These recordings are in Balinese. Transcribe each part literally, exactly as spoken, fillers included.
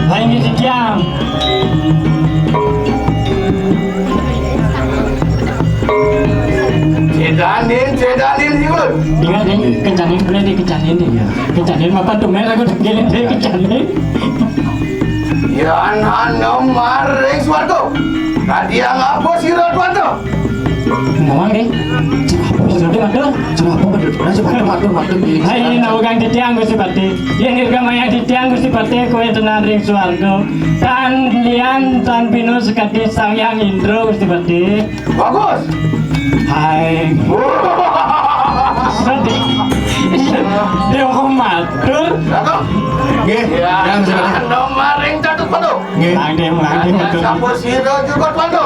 Hai, ini si Tiang. Cedanin, cedanin, Yul. Ingat, ini kencanin, boleh dikencanin nih. Iya. Kencanin, mapan tuh, Mel, aku dengerin deh, kencanin. Yan hana maring swarga. Tadi yang apa sira tuan tu? Ngomong deh. Cerapa sira tuan tu? Cerapa betul? Nah, cerapa tu, matur, matur, matur. Hai, ini nawa kang titiang, Gusti Patih. Yen nirgamaya titiang, Gusti Patih, kowe tenan ring swarga. Tan lian, tan bina sekadi Sang Hyang Indra, Gusti Patih. Bagus. Hai. Sedih. Dia kok matur. Cakep. Nggih, ya, yang sudah. Nomor ring Catur Padu. Nggih. Langking, langking, betul. Sapa sira juga Padu?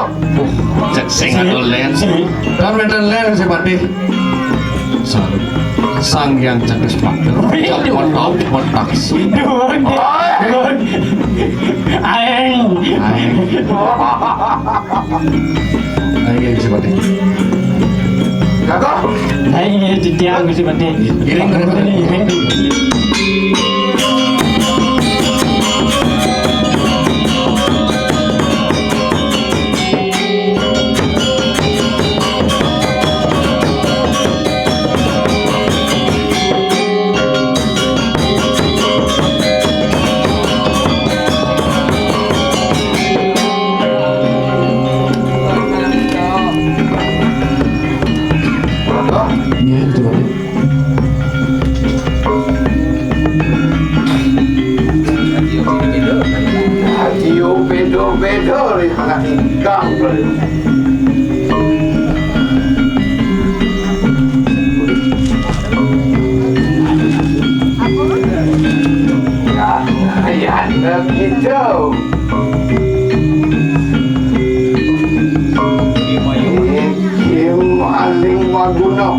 Cek sing anu len. Si. Kan wonten len, Gusti Patih. Salut. Sang Hyang Cakres Pager. Wih, waduh. Waduh, waduh. Duh, duh. Aeng. Aeng. Ayo, Gusti Patih. Kakak. Hai, ini titiang, Gusti Patih. Giring, giring. Iya, itu tadi. Ayo, beda-beda, ri anak ingkang. Ya, ya, gitu. Iki maling maguna.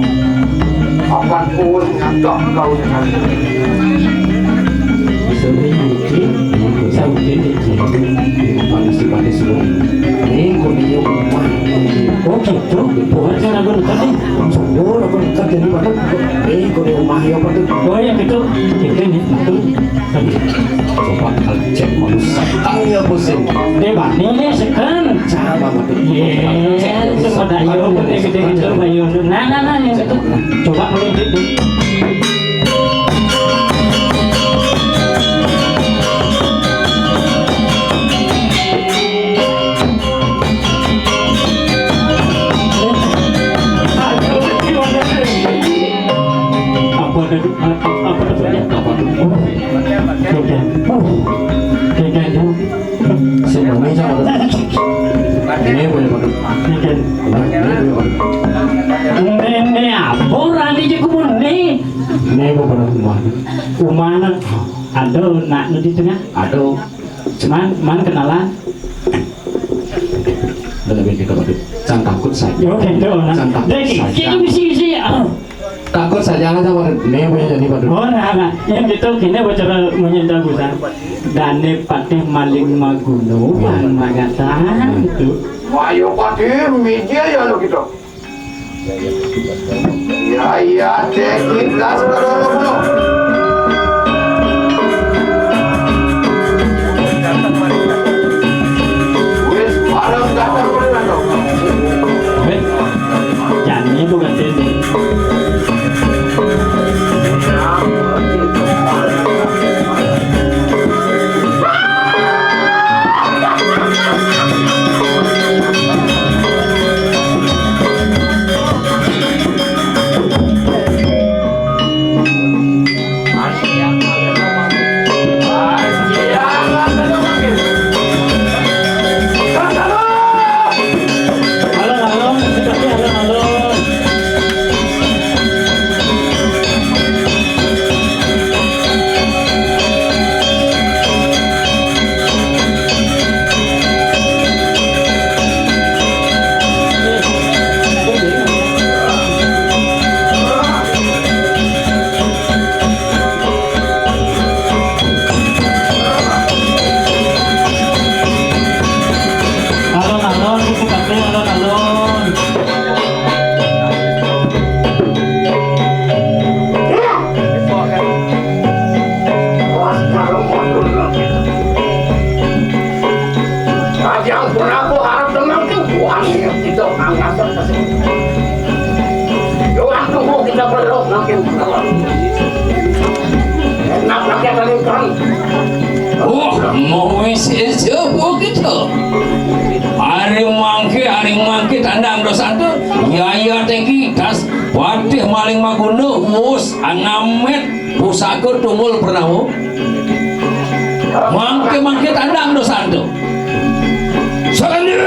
Apan pun ngantok kau dengan. Bisa niki, bisa niki. Panis, panis, ini kau dia rumah. Oh, gitu. Bukan kan aku tadi. Sungguh aku dekat jadi pada. Eh, kau di rumah ya pada. Oh, ya gitu. Gitu nih. Coba cek manusia. Tang ya pusing. Dia bani ini sekan. Cara banget. Iya, coba dah, yo, gede-gede gitu, Bayu. Nah, nah, nah, yang itu. Coba melintir deh. Apa ada, apa, apa ada banyak? Apa ada? Oh, keke. Oh, keke, ya. Semuanya sama. Ini boleh pakai. Keke. Nah, ini boleh pakai. Ini, ini apa? Orang ini jago ini. Ini apa pada rumah? Rumah anak. Ada nak di tengah. Ada. Cuman, man kenalan. Udah lebih kita pada. Sang takut saja. Yo, gitu, nah. Sang takut saja. Kita mesti isi, ah. Takut saja lah sama. Nih punya jadi pada. Oh, nah, nah. Yang gitu, kini bocor menyinta busan. Dane Patih Maling Maguno, ya. Magatan, itu. Ayo, Patih, media ya lo gitu. Ya, ya, cek ikhlas kalau lo. Wis, parang datang, parang datang. Wis, jani bukan ini. Nap-nap ya kali kan. Oh, mau isi isi apa gitu? Hari mangke, hari mangke tandang dosa tu. Ya ya teki tas patih maling magundo, mus angamet pusaka tunggul pernah. Mangke-mangke tandang dosa tu. Sakan diri.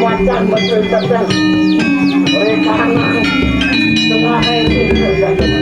Kelamatan betul-betul. Oleh karena tengah ini